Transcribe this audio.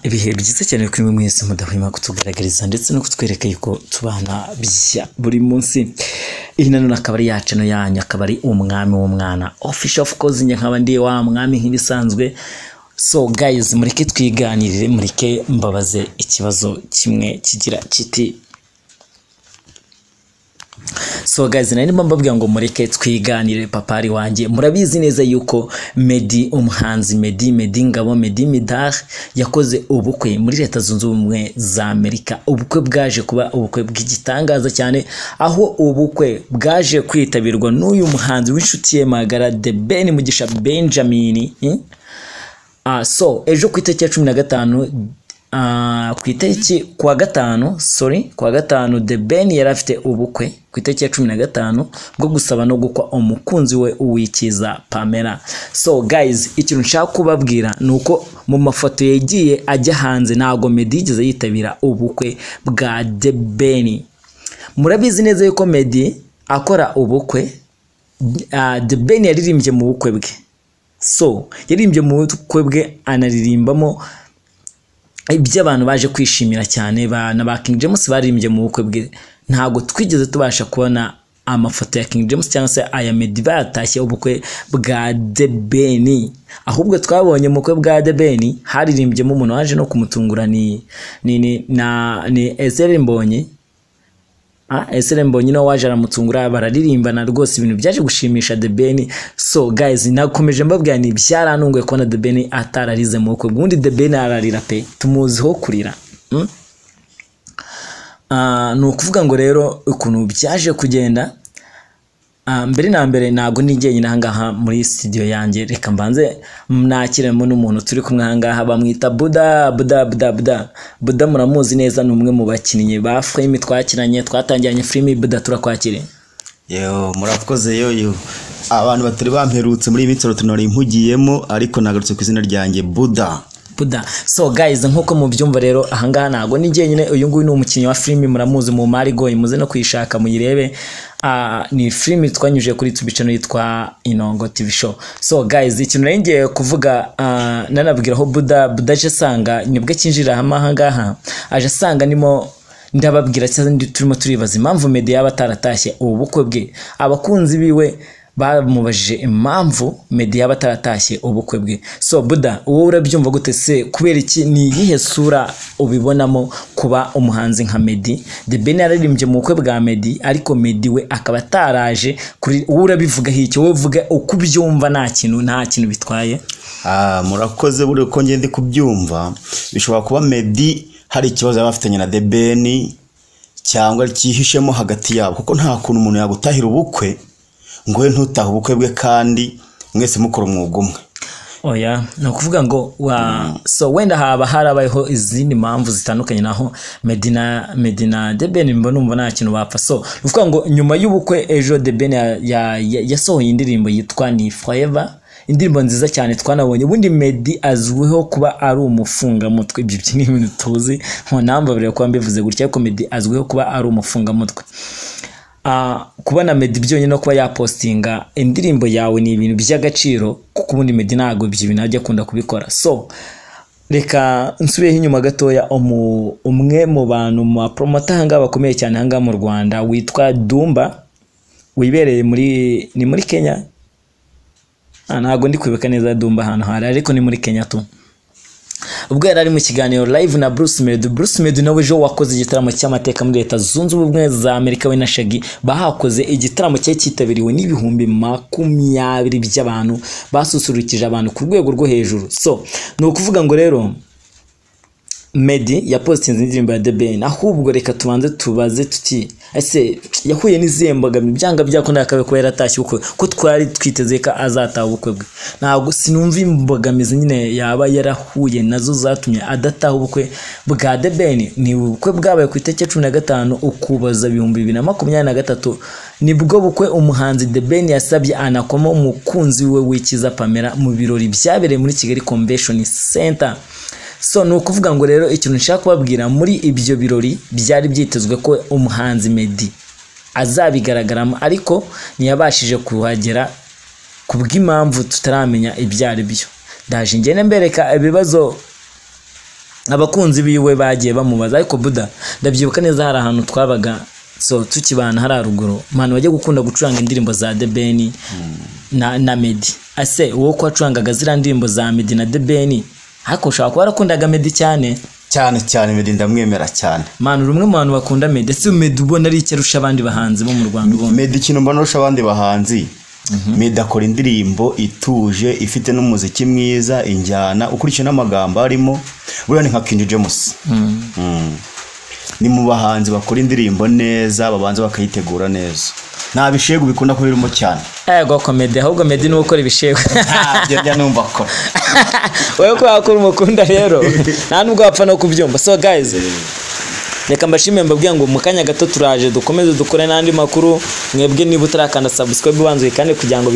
Ibihe byiza cyane kuri mwe mwese mudahwema kutugaragariza ndetse no kutwereka yuko tubana bya buri munsi. Iyi nanone akaba ari yacu no yanyu, akaba ari umwami w'umwana official, of course njye nkaba ndi wa mwami nk'ibisanzwe. So guys, mureke twiganirire, mureke mbabaze ikibazo kimwe kigira kiti. So guys, nari ndimo mbabwira ngo mureke twiganire papari wanjye. Murabizi neza yuko Meddy, umuhanzi Meddy, Meddy Ngabo, Meddy Midar yakoze ubukwe muri Leta Zunze Ubumwe za Amerika. Ubukwe bwaje kuba ubukwe bw'igitangaza cyane, aho ubukwe bwaje kwitabirwa n'uyu muhanzi w'inshuti ye magara The Ben Mugisha Benjamin. So ejo ku itariki ya 15, ku itariki kuwa gatanu, sorry, kuwa gatanu, The Ben yari afite ubukwe ku itariki ya 15 bwo gusaba no gukwa umukunzi we Uwikiza Pamela. So guys, ikintu nshaka kubabwira ni uko mu mafoto yagiye ajya hanze ntago Meddy yigeze yitabira ubukwe bwa The Ben. Murabizi neza yuko Meddy akora ubukwe, The Ben yaririmbye mu bukwe bwe. So yaririmbye mu bukwe bwe, anaririmbamo ibyo abantu baje kwishimira cyane. Na ba King James baririmbye mu bukwe bwe. Ntabwo twigeze tubasha kubona amafoto ya King James cyangwa se aya Meddy batashye ubukwe bwa The Ben. Ahubwo twabonye mu bukwe bwa The Ben haririmbyemo umuntu waje no kumutungura, ni Ezra Mbonyi. Ezra Mbonyi nawe waje aramutungura, bararirimbana rwose, ibintu byaje gushimisha The Ben. So guys, nakomeje mbabwira ni byarantunguye kubona The Ben atararize mu bukwe. Ubundi The Ben ararira pe, tumuziho kurira. Ni ukuvuga ngo rero ukuntu byaje kugenda, mbere na mbere ntabwo ndi jyenyine ahangaha muri studio yanjye, reka mbanze nakiremo n'umuntu turi kumwe ahangaha, bamwita Buda. Buda, Buda, Buda, Buda muramuzi neza, ni umwe mu bakinnyi ba filimi twakiranye, twatangiranye filimi. Buda, turakwakiriye. Yo, murakoze. Yoyo, abantu batari bamperutse muri iyi minsi nari mpugiyemo, ariko nagarutse ku izina ryanjye Buda. Buda. So guys, nkuko mubyumva rero, ahangaha ntago ni jyenyine. Uyu nguyu ni umukinnyi wa filimi, muramuzi mu Marigoy, muze no kuyishaka muyirebe. Ni filimi twanyujije kuri YouTube channel yitwa Inongo TV Show. So guys, ikintu nari ngiye kuvuga, nanabwiraho Buda, Buda aje asanga nibwo akinjira hamwe ahangaha, aje asanga nimo ndababwira cyangwa turimo turibaza impamvu Meddy yaba ataratashye ubu bukwe bwe. Abakunzi biwe bamubajije impamvu Meddy yaba ataratashye ubukwe bwe. So Buda, wowe urabyumva gute se? Kubera iki? Ni iyihe sura ubibonamo kuba umuhanzi nka Meddy, The Ben yararirimbye mu bukwe bwa Meddy, ariko Meddy we akaba ataraje kuri? Wowe urabivugaho iki? Wowe uvuga uko ubyumva, nta kintu bitwaye. Murakoze. Buri uko ngende kubyumva, bishobora kuba Meddy hari ikibazo yaba afitanye na The Ben cyangwa cyihishemo hagati yabo, kuko nta kuntu umuntu yagutahira ubukwe ngo we ntutahe ubukwe bwe kandi mwese mukora umwuga umwe. Oya, ni ukuvuga ngo wa so wenda haba harabayeho izindi mpamvu zitandukanye, naho Meddy na The Ben mba numva nta kintu bapfa. So ni ukuvuga ngo nyuma y'ubukwe ejo The Ben yasohoye indirimbo yitwa Ni Forever, indirimbo nziza cyane twanabonye. Ubundi Meddy azwiho kuba ari umufungamutwe, ibyo ni ibintu tuzi, ntambabarira kuba mbivuze gutya, ariko Meddy azwiho kuba ari umufungamutwe. Kubona Meddy byonyine no kuba yapostinga indirimbo yawe ni ibintu by'agaciro, kuko ubundi Meddy ntabwo ibyo bintu ajya akunda kubikora. So reka nsubiyeho inyuma gatoya. Umwe mu bantu mu promoter ahangaha bakomeye cyane ahangaha mu Rwanda witwa Dumba, wibereye muri, ni muri Kenya. Ntabwo ndi kwibuka neza Dumba ahantu hari, ariko ni muri Kenya tu. Ubwo yari ari mu kiganiro live na Bruce Melody, Bruce Melody nawe ejo wakoze igitaramo cy'amateka muri Leta Zunze Ubumwe za Amerika, we na Shaggy bahakoze igitaramo cyari cyitabiriwe n'20,000 by'abantu, basusurukije abantu ku rwego rwo hejuru. So ni ukuvuga ngo rero Meddy yapostinze indirimbo ya The Ben. Ahubwo reka tubanze tubaze tuti: ese yahuye n'izihe mbogamizi? Byanga byakunda akabe kuba yaratashye ubukwe, ko twari twiteze ko azataha ubukwe bwe? Ntabwo sinumva imbogamizi nyine yaba yarahuye nazo zatumye adataha ubukwe bwa The Ben. Ni ubukwe bwabaye ku itariki ya 15 Ukuboza 2023. Nibwo bukwe umuhanzi The Ben yasabye anakoma umukunzi we Wikiza Pamela mu birori byabereye muri Kigali Convention Center. So ni ukuvuga ngo rero ikintu nshaka kubabwira, muri ibyo birori byari byitezwe ko umuhanzi Meddy azabigaragaramo, ariko ntiyabashije kuhagera ku bw'impamvu tutaramenya ibyo ari byo. Ndaje ngende mbereka ibibazo. Abakunzi biwe bagiye bamubaza, ariko Buda ndabyibuka neza hari ahantu twabaga, so tukibana hari haruguru, manu bajya gukunda gucuranga indirimbo za The Ben na Meddy. Ase wowe ko wacurangaga ziriya ndirimbo za Meddy na The Ben, ariko ushobora kuba warakundaga Meddy cyane? Cyane cyane, Meddy ndamwemera cyane. Manu, uri umwe mu bantu bakunda Meddy. Ese Meddy ubona ari icyo arusha abandi bahanzi bo mu Rwanda ubundi? Meddy, ikintu mbona arusha abandi bahanzi, Meddy akora indirimbo ituje, ifite n'umuziki mwiza, injyana ukurikije n'amagambo arimo. Buriya ni nka King James. Ni mu bahanzi bakora indirimbo neza, babanza bakayitegura neza, nta bishegu bikunda kuba birimo cyane. Ego ko Meddy, ahubwo Meddy niwe ukora ibishego. Ntabyo njya numva akora. Wowe ko wakora umukunda rero, nta nubwo wapfa no kubyumva. So guys, reka mbashimire, mbabwira ngo mu kanya gato turaje dukomeze dukore n'andi makuru. Mwebwe niba utarakanda subscribe, ubanza uyikande kugira ngo